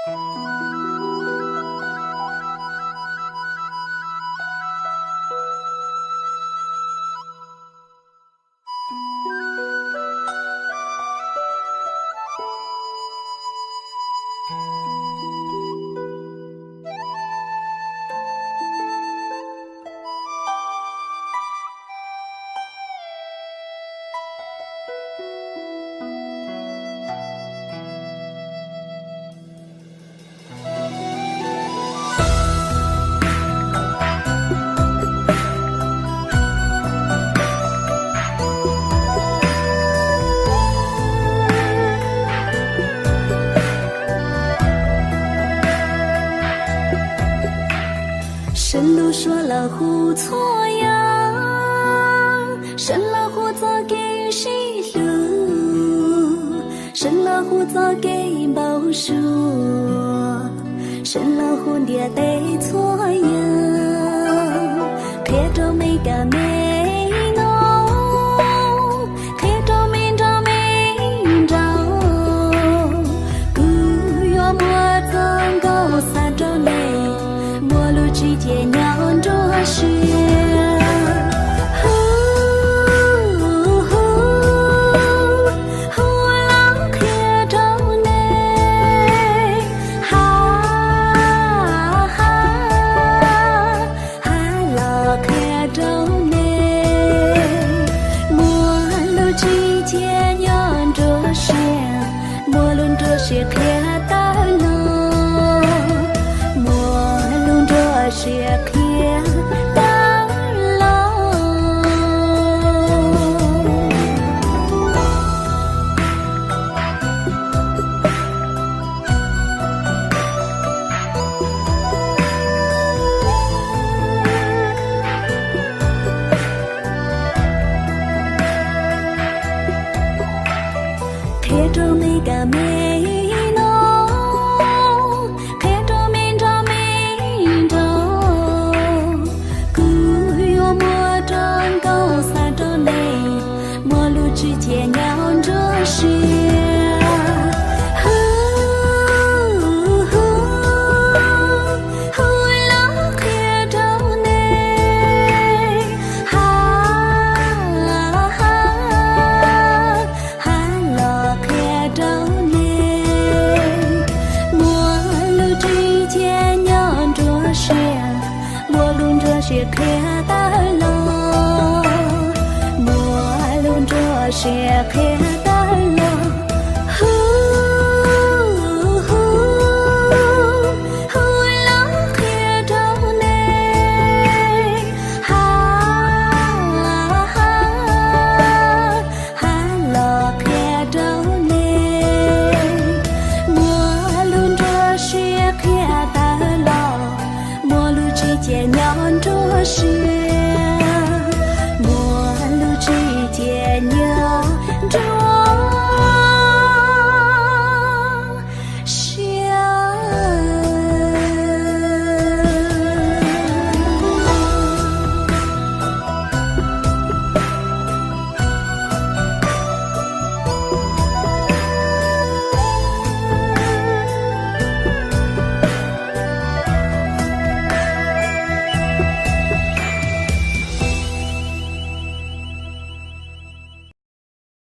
Seev lub suab los hu txhua yam, seev los hu txoj kev sib hlub, seev los hu txoj kev npau suav, seev los hu ntiaj teb txhua yam, qhia rau me kab me no, qhia rau me nrog me nraug. Kuv yuav muab txoj nkauj xa rau nej, muaj lus tsis cia nyob nruab siab. Hu, hu, hu los qhia rau nej, ha, ha, ha los qhia rau nej. Muaj lus tsis cia nyob nruab siab, muaj lus nruab siab qhia tawm los, muaj lus nruab siab qhia tawm los. Qhia rau me kab me no, qhia rau me nrog me nraug. Kuv yuav muab txoj nkauj xa rau nej, muaj lus tsis cia nyob nruab siab. Hu, hu, hu los qhia rau nej, ha, ha, ha los qhia rau nej. Muaj lus tsis cia nyob nruab siab, muaj lus nruab siab qhia